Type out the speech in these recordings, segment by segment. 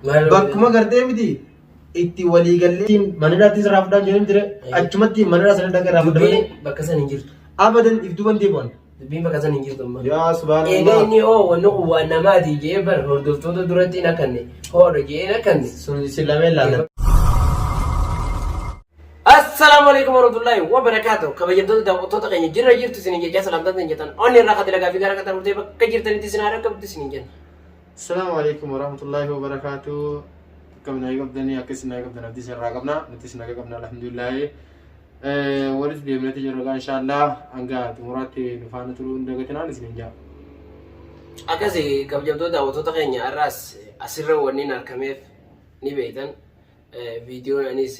Bakkuma gartee miti itti walii gallee maniraatti irraa fudhaan jedhee miti achumatti maniraa sana dhagaa irraa fudhan malee Dubbiin bakka san hin jirtu. abadan if duuban deebi'an. Dubbiin bakka san hin jirtu amma. Yaa Egaa subhaanallah. inni hoo wanni kun waan namaati jee bar hordoftoota duratti hin akkanne hoodha jee hin akkanne. Sun isin lameen laallan. Assalaamu alaikum warahmatullahi wabarakaatuh. Kabajamtoota daawwattoota keenya jirra jirtu isiniin jechaa salaamtaan isin jettan onni irraa kan dalagaa fi gara qaxar murtee bakka jirtanitti isin haadha qabdu isiniin jenna. Assalaamu alaikum warahmatullahi wabarakatuh. Akkam nagaa qabdanii akka isin nagaa qabdan abdii isin irraa qabna nuti isin nagaa qabna alhamdulillahi. Walitti deemnee jirra egaa inshaallah hanga xumuraatti nu faana turuu hin dagatinaan isin hin jaa. Akkasi kabajamtoota daawwattoota keenya har'aas asirra wanni argameef ni beektan viidiyoon anis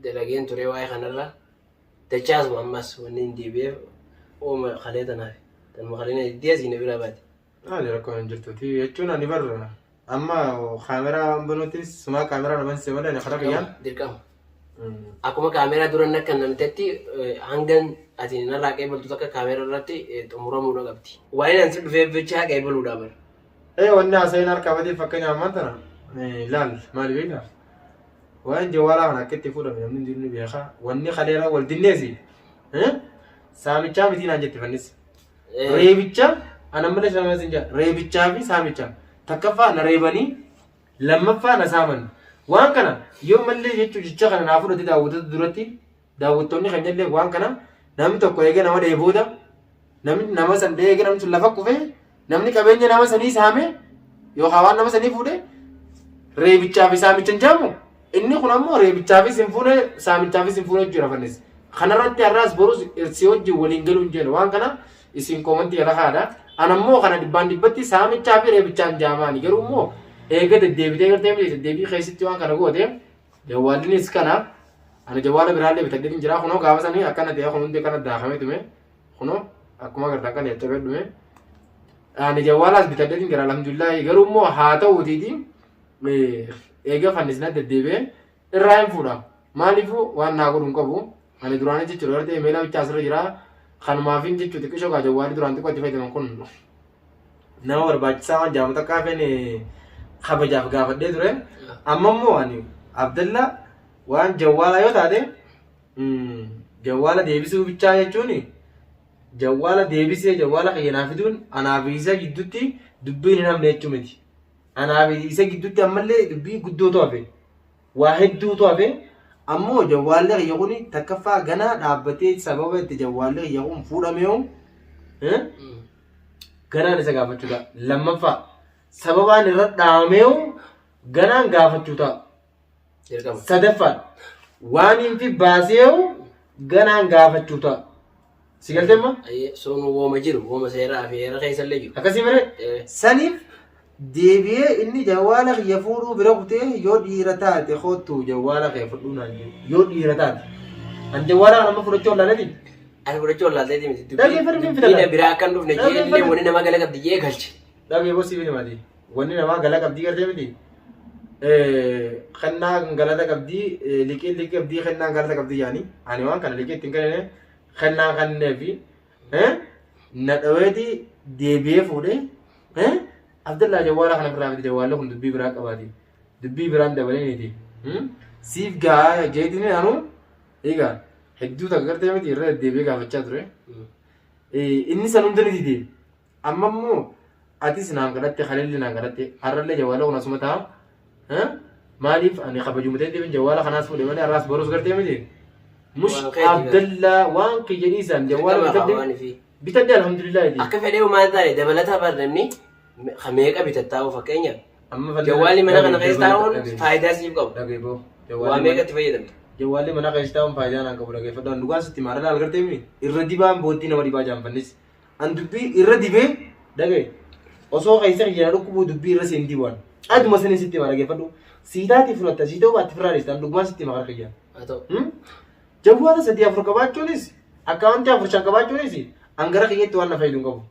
dalageen ture waa'ee kanarra dachaasuma ammas wanni hin deebi'eef ooma kalee tanaaf tanuma kalee na diddee asii na biraa baate. Maali rakkoon hin jirtuti jechuun ani barra amma kaameraa banuuttis sumaa kaameraa na bansiise malee ani karaa kiyyaan. Dirqama. Akkuma kaameraa dura akka namtetti hangan ati narraa qeebaltu takka kaameraa irratti xumuramuudha qabdi. Waa'een ansi dhufeef jecha qeebaluudha bara. Ee wanni haasa'in harkaa badee fakkeenyaaf ammaan tana laal maali beektaa? Waan jawaalaa kana akka itti fuudhame namni hundinuu ni beeka. Wanni kaleera wal dinneesi. Saamichaa mitii naan jette fannis. Reebicha ana malee sama sin jedha. Reebichaa fi saamicha. Takkaffaa na reebanii lammaffaa na saaman. Waan kana yoo mallee jechuu jecha kana naa fudhate daawwattoota duratti daawwattoonni keenya illee waan kana namni tokko eega nama dha'ee booda namni nama san dha'ee eega namni sun lafa kufee namni qabeenya nama sanii saame yookaan waan nama sanii fuudhe reebichaa fi saamicha hin jaamu. Inni kun ammoo reebichaafis hin fuune saamichaafis hin fuune jechuudha fannis. Kanarratti har'aas borus si wajjin waliin galuu hin jeenu. Waan kana isin koomantii jala kaa'adha. Ana immoo kana dhibbaan dhibbatti saamichaa fi reebichaan jaamaani. Garuu immoo eega deddeebitee gartee miti deddeebii keessatti waan kana goote jawwaallinis kana ani jawwaala biraallee bitadhee hin jira kunoo gaafa sanii akkana ta'e kun hundi akkana daakamee tume kunoo akkuma agartan kana caccabee dhume. Ani jawwaalaas bitadhee hin jira alhamdulillahi garuu immoo haa ta'uutiiti eega fannisna deddeebi'ee irraa hin fuudha. Maaliifuu waan naa godhu hin qabu. Ani duraanii jechuudha gartee meelaa bichaa asirra jira. Kanumaafin jechuudha xiqqishoo gaa jawwaalli duraan xiqqoo itti fayyadaman kun nama barbaachisaa waan jaamu takkaa feene kabajaaf gaafadhee ture. Amma immoo ani Abdalla waan jawwaalaa yoo taate jawwaala deebisuu bichaa jechuun jawwaala deebisee jawwaala kiyya naa fiduun anaa fi isa gidduutti dubbiin hin hafne jechuu miti. Anaa fi isa gidduutti ammallee dubbii guddootu hafe. Waa hedduutu hafe. Ammoo jawwaalli kiyya kun takkaffaa ganaa dhaabbatee sababa itti jawwaalli kiyya kun fuudhameehu ganaan isa gaafachuu ta'a. Lammaffaa sababaan irra dhaameehu ganaan gaafachuu ta'a. Dirqama. Sadaffaan waan hin fi baaseehu ganaan gaafachuu ta'a. Si galtee immoo? Ayyee, Sun wooma jiru, wooma seeraa fi heera keessa illee jiru. Akkasii malee saniif deebi'ee inni jawwaala kiyya fuudhuu bira kutee yoo dhiira taate kottu jawwaala kee fudhuu naan jedhu yoo dhiira taate. An jawwaala kana amma fudhachuu wallaalati. Ani fudhachuu wallaalteeti miti. Dhaggeeffadhu Dubbiin ni fidata. biraa akka hin dhufne jee illee Dhaggeeffadhu. wanni nama gala qabdi jee galche. Dhagee bosii fi mati. Wanni namaa gala qabdii gartee miti. Kennaan galata qabdii liqiin liqii qabdii kennaan galata qabdii yaani ani waan kana liqii ittiin kennine kennaan kennee fi na dhaweeti deebi'ee fuudhee Abdallaa jawwaala kana biraa fide jawwaalli kun dubbii biraa qabaati dubbii biraan dabaliniiti siif gaa jeetiin anu egaa hedduu takka gartee miti irra deddeebi'ee gaafachaa ture inni san hunda ni dide. Amma immoo atis naan kadhatte Khalilli naan kadhatte har'allee jawaala kun asuma ta'a. Maaliif ani kabajuma ta'e deebiin jawaala kanaas fuudhe malee har'aas borus gartee miti. Mush Waan keeti bara. Abdallaa waan kiyya dhiisaan jawaala Dirqama bitadhe waan fi. bitadhe alhamdulillah. Akka fedhee maal taane dabalataa bar namni ka meeqa bitattaa'u fakkeenyaaf. Amma fallee Jawwaalli mana kana keessa taa'uun dhagee faayidaa siif qabu. dhagee boo. Waa meeqa itti fayyadamta. Jawwaalli mana keessa taa'uun faayidaa naan qabu dhageeffadhu. An dhugaan sitti maara laal gartee miti irra dibaan booddee nama dhibaa jaanfannis. An dubbii irra dibee dhagaye osoo keessa kiyya na dhukkubuu dubbii irra siin dibu an. Aduma sanii sitti hima dhageeffadhu. Sii taati fudhatta sii ta'uu baatti firraa dhiista an dhugumaan sitti hima kara kiyya. Haa ta'u. Jawwaala sadii afur qabaachuunis akkaawuntii afur shan qabaachuunis an gara kiyyatti waan na fayyadu hin qabu.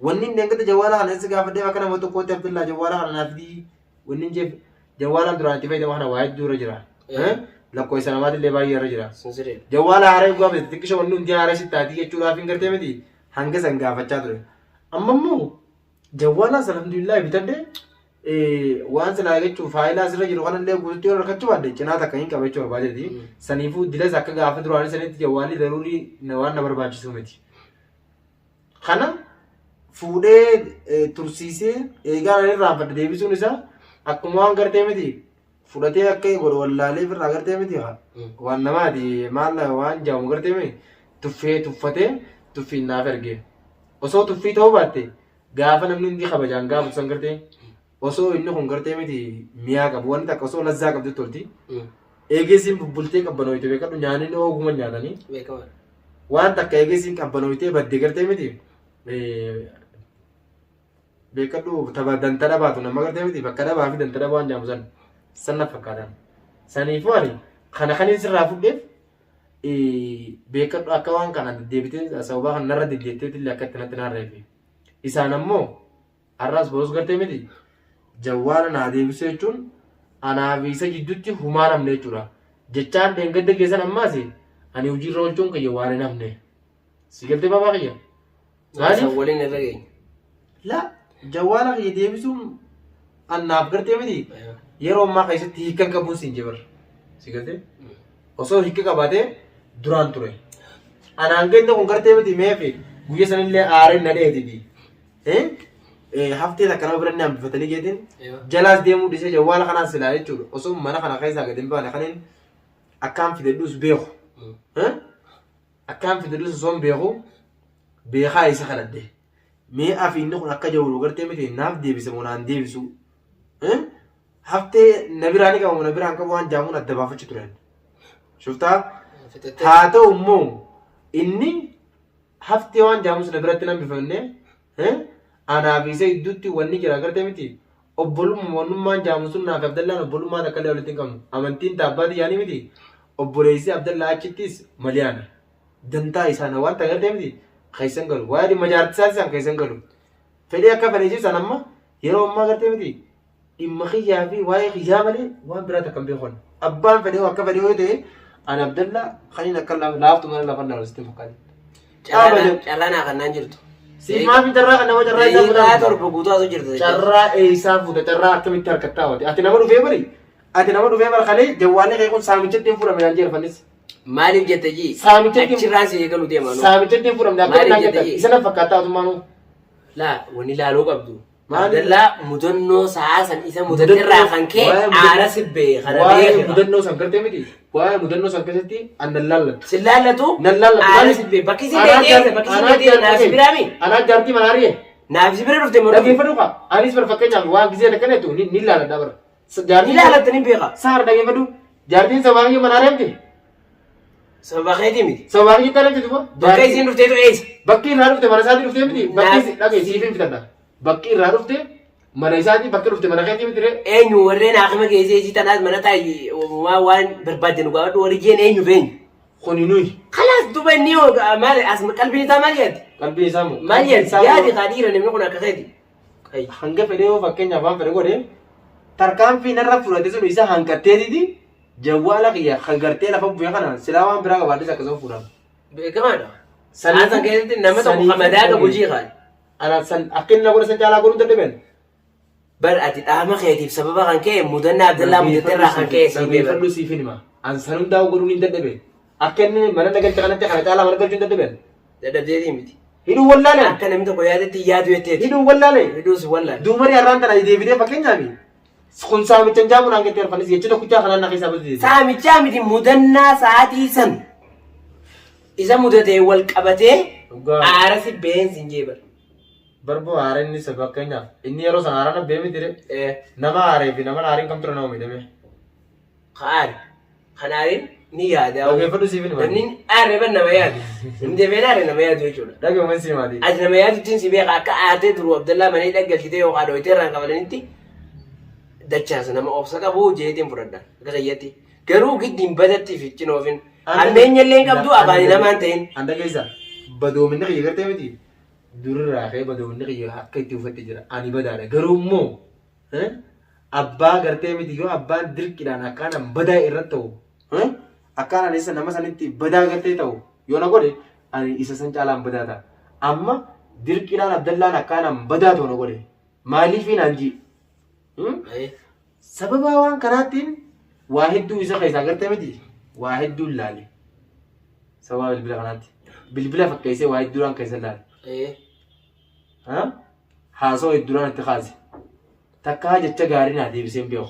Wanni inni hangata jawwaala kana isa gaafadheef akka nama tokkootti Abdullaa jawwaala kana naaf fidii Wanni hin jeef jawwaalaan duraan itti fayyadamu kana waa hedduu irra jira. Lakkoofsa namaatillee baay'ee irra jira. Sun sirriidha. Jawwaala haaraa dhugaa bite xiqqisha wanni hundi haaraa sitti taatii jechuudhaaf hin gartee miti hanga san gaafachaa ture. Amma immoo jawwaalaas alhamdulillah bitadhe Waan silaa jechuun faayilaa asirra jiru kanallee guututti yoo harkachuu baadde cinaa takka hin qaba jechuu barbaadeeti. Saniifuu dilas akka gaafa duraanii sanitti jawwaalli daruurii waan na barbaachisu miti. Kana fuudhee tursiisee eegaa ani irraanfadhe deebisuun isaa akkuma waan gartee miti fudhatee akka godhu wallaalee irraa gartee miti waan namaati maal waan jaamu gartee miti tuffee tuffatee tuffiin naaf erge. Osoo tuffii ta'uu baatte gaafa namni hundi kabajaan gaafatu san gartee osoo inni kun gartee miti mi'aa qabu wanti takka osoo lazzaa qabdu tolti. Eegesiin bubbultee qabbanooyte beekadhu nyaanni ooguma nyaatanii. Beekamaadha. Waan takka eegesiin qabbanooytee badde gartee miti beekadhu tapha danta dhabaatu nama gartee miti bakka dhabaa fi danta dhabaa waan jaamu san san na fakkaatan. Saniifuu ani kana kanin sirraa fudheef beekadhu akka waan kana deddeebitee sababaa kan narra deddeebiteetti illee akka itti natti naarreefi. Isaan ammoo har'aas borus gartee miti jawwaala naa deebisuu jechuun anaa fi isa jidduutti humaa namne jechuudha. Jechaan dheengadda keessan ammaas ani hojiirra oolchuun kiyya waan hin hafne. Si galtee baabaa kiyya? Maaliif? Isaan waliin irra geenye. La jawwaala kiyya deebisuun annaaf gartee miti yeroo ammaa keessatti hiikkan qabuun siin jebar. Si galtee? Osoo hiikka qabaatee duraan ture. Anaan ganda kun gartee miti meefi guyya sanillee aareen na dheetiti. Haftee takka nama biranni hambifatanii jeetiin jalaas deemuu dhisee jawwaala kanaan silaa jechuudha. Osoo mana kana keessaa gadi hin baane kaniin akkaan fidadhus beeku. Akkaan fidadhus osoo hin beeku beekaa isa kadhadhe. Mee afi inni kun akka jawwalu gartee miti naaf deebise moo naan deebisu. Haftee na biraa ni qaba moo na biraan qabu waan jaamuun adda baafachuu turan. Shuftaa haa ta'u immoo inni haftee waan jaamus na biratti nan bifanne anaa fi isa gidduutti wanni jira agartee miti obbolummaa wannummaan jaamu sun naaf Abdallaan obbolummaa takka illee walitti hin qabnu amantiin taabbaati yaanii miti obboleessi Abdallaa achittis maliyaana dantaa isaan waan ta'e agartee miti keessan galu waa'ee dhimma jaartisaa isaan keessan galu fedhii akka fedhe isaan amma yeroo ammaa agartee miti dhimma kiyyaa fi waa'ee kiyyaa malee waan biraa takka hin beeku. Abbaan fedhee akka fedhe yoo ta'e ani Abdallaa kan inni akka laaftu mana lafa laalu sitti hin fakkaatin. Carraa naa kannaan jirtu. Siif maaf carraa kan nama carraa isaa Daqiiqaa 7 guutuu asuu jirtu. Carraa eessaa fuuta carraa akkamitti harkattaa waati. Ati nama dhufee bari ati nama dhufee bara kalee jawwaallee kee kun saamichatti hin fudhame naan jeerfannis. Maaliif jette jii? Saamichatti Achirraa si eegalu deema. Saamichatti hin fudhamne akka Maaliif naan jette jettan jii? isa na fakkaataa atumaanuu. Laa wani laaluu qabdu. Maali? Abdallaa mudannoo sa'aa san isa mudaterraa kan ka'e Waa'ee mudannoo- aara sibbee kana Waa'ee beekira. mudannoo san gartee miti. Waa'ee mudannoo san keessatti an nan laallattu. Sin laallatu Nan laallatu. aara Maaliif? sibbee bakki si Anaa beekee jaartii- bakki si anaa beekee naaf si jaartii- biraami. Anaa jaartii mana ari'e. Naaf si bira dhufte moo dhufte? Dhaggeeffadhu kaa. Anis bar fakkeenyaaf waan gisee takka neetu ni laaladha bara. Ni laalatta ni beeka. Saara dhaggeeffadhu. Jaartiin sabaa kiyya mana ari'amte. Sababa keetii miti. Sabaa kiyya ari'amte duba. Bakka isiin dhufteetu eessa? Bakki irraa dhufte mana isaatii dhuftee miti. Bakki Naaf- dhagee siif hin fitadha. Bakki irraa dhufte mana isaatii bakki dhufte mana keetii miti ree. Eenyu warreen haakima geessee isii tanaas mana taa'i uumamaa waan barbaadde nu gaafadhu warri jeen eenyu feenyu. Kuni nuyi. Kalaas duba inni hoo maal as qalbiin isaa maal yaaddi? Qalbii isaa moo? Maal yaaddi? Yaadi kaa dhiira namni kun akka keeti. Qayyi. Hanga fedhee yoo fakkeenyaaf waan fedhe godhe tarkaanfii narra fudhate sun isa hanqatteetiti jawwaala kiyya kan gartee lafa bu'e kana silaa waan biraa qabaadhes akkasuma fuudhan. Beekamaadha. Sa'aa san keessatti nama tokko Saniifuu kan madaa qabu dhagee. jiiqaan. Ana san akka inni na godhe san caalaa godhuu hin dadhaben. Bar ati dhaama keetiif sababa kan ka'e mudannaa Abdallaa mudatte irraa kan ka'e siin beekan. Dhaggeeffadhu siif hin hima. An san hundaa godhuun hin dadhabe. Akka inni mana na galche kanatti kana caalaa mana galchuu hin dadhaben. Dadhabdeetii miti. Hidhuu wallaale. Akka namni tokko yaadetti yaadu jetteeti. Hidhuu wallaale. Hidhuus wallaale. Duumari har'aan tana deebitee fakkeenyaaf kun saamicha hin jaamu naan jettee arfanis jecha tokkichaa kanaan na keessaa basu deebite. Saamichaa miti mudannaa sa'aatii san isa mudatee wal qabatee Dhugaa. aara si been sin jee bar. Barboo haara inni isa fakkeenyaaf inni yeroo sana haaraan abbee miti re. Nama haaree fi nama haariin kam ture nama miidhame. Ka aare. Kan aariin ni yaada. Dhaggeeffadhu siif hin Namni aare ban nama yaadu. Namni deemee aare nama yaadu jechuudha. Dhaggeeffadhu si maali. Ati nama yaaduttiin si beeka akka aartee turu Abdallaa mana hidha galchitee yookaan dhooytee irraan qabalanitti dachaasa nama obsa qabu jeetiin fudhadha akka kiyyatti. Garuu giddiin badatti ficcin oofin. Hammeenya illee hin qabdu afaanii namaan ta'in. An dhageessa badoominni kiyya gartee miti durirraa ka'ee badoominni kiyya akka itti uffatti jira ani badaadha garuu immoo Abbaa gartee miti yoo abbaan dirqiidhaan akkaanan badaa irratti ta'u akkaan ani isa nama sanitti badaa gartee ta'u yoo na godhe ani isa san caalaan badaa ta'a. Amma dirqiidhaan Abdallaan akkaanan badaa ta'u na godhe maaliifii naan jii. Sababa waan kanaatiin waa hedduu isa keessaa gartee miti waa hedduu ilaale. Sababa bilbila kanaatti. Bilbila fakkeessee waa hedduudhaan keessa ilaale. Haasawaa hedduudhaan itti kaase. Takkaa jecha gaarii naa deebisee hin beeku.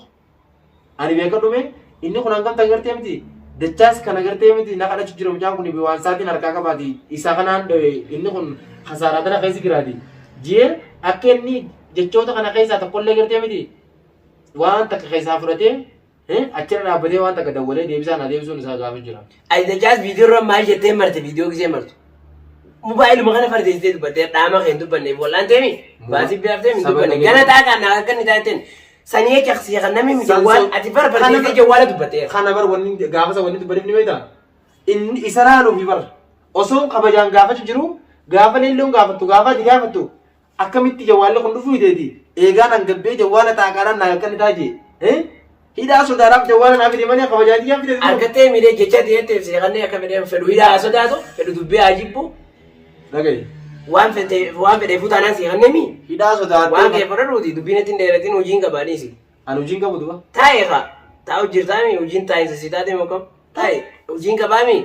Ani beeka dhume inni kun hangam takka gartee miti dachaas kana gartee miti na kadhachu jira mucaan kun waan isaatiin harkaa qabaati isa kanaan dhawe inni kun kasaaraa tana keessa jiraati. Jee akka inni jechoota kana keessaa tokkollee gartee miti waan takka keessaa fudhatee achirra dhaabbatee waan takka dawwalee deebisaa naa deebisuun isaa gaafa jira. Ati dachaas viidiyoo irra maal jettee marte viidiyoo gisee martu. Mobaayiluma kana fardeessitee dubbattee dhaama kee hin dubbanneef wallaan teemi baasii biraaf teemi hin dubbanne gana xaaqaan naa akka inni taateen sanii jecha si kan namni jawwaal ati bar fardeessitee jawwaala dubbatteera. Kana bar wanni gaafa isa wanni dubbaniif ni beektaa? Inni isa laaluufi bar osoo kabajaan gaafachu jiru gaafa leelloon gaafattu gaafa ati gaafattu akkamitti jawwaalli kun dhufuu hiteeti eegaan hangabbee jawwaala xaaqaadhaan naa akka inni taajee hidhaa sodaadhaaf jawwaala naa fide malee kabajaa tiyyaan fide. Argattee miidhee jecha ta'eef seeqannee akka fedhe fedhu hidhaa haa sodaatu fedhu dubbii haa jibbu Dhagaye. waan fedhe waan fedheefuu taanaan seeqannee mi Hidhaa waan kee sodaattee. fudhadhuuti dubbiin ittiin dheeratiin hojiin qabaaniisi. Ani hojiin qabu duba. Taa'e kaa taa'u jirtaami hojiin taa'insa si taate moo kam taa'e hojiin qabaami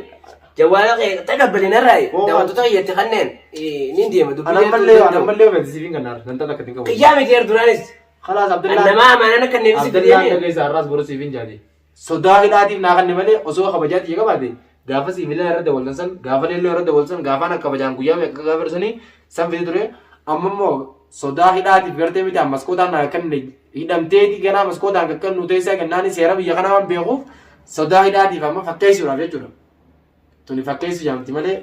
jawwaala kee taqabbali narraa daawwattoota kiyyatti kanneen ni deema dubbii Anan mallee anan mallee ogeessi siif hin kennaar nan takka ittiin qabu. Kiyyaa miti erduraanis Khalaas Abdullah. Namaa amaanaan akka inni si Abdullah fidee dhageessa har'aas boru siif hin jaati. Sodaa hidhaatiif naa kanne malee osoo kabajaa xiyya qabaate gaafa siif illee irra dawaltan san gaafa leelloo irra dawaltan san gaafaan akka kabajaan guyyaa meeqa gaafa sanii san fide ture amma immoo sodaa hidhaatiif gartee miti ammas kootaan naa kanne hidhamteeti ganaa maskootaan kakkannu teessaa kennaani seera biyya kanaa waan beekuuf sodaa hidhaatiif amma fakkeessuudhaaf jechuudha. Tuni fakkeessu jaamti malee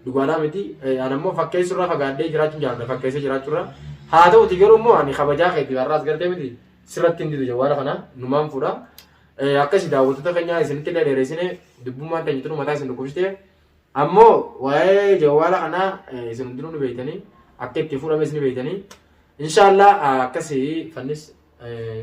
dhugaadhaa miti. Ani ammoo fakkeessurraa fagaadhee jiraachuun jaalladha fakkeessee jiraachuurraa. Haa ta'uti garuu immoo ani kabajaa keetiif har'aas gartee miti sirratti hin didu jawwaala kana numaan fuudha. Akkasi daawwattoota keenyaa isinitti illee dheereessine dubbummaan teenya tunu mataa isin dhukkubsite. Ammoo waa'ee jawwaala kanaa isin hundinuu ni beektanii akka itti fuudhames ni beektanii. Inshaallah akkasi fannis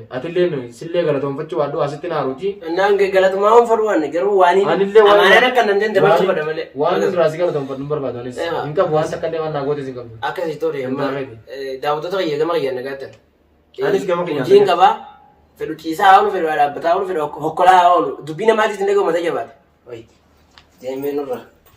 atillee sillee galatoonfachuu waadhu asitti naaruuti. Naan galatumaa waan fadhu waan garuu waan Anillee waan amaanaan akka nan danda'e barachuu fadha malee. Waan duraa si galatoonfadhu hin barbaadu anis. Hin qabu waan takka illee waan naa gootes hin qabdu. Akkasii tole amma daawwattoota kiyya gama kiyya nagaattan. Anis gama kiyyaan Hojiin qabaa fedhu ciisaa haa oolu fedhu dhaabbataa haa oolu fedhu hokkolaa haa oolu dubbii namaatiif hin dhagahu mata jabaata. Wayi deemee nurra.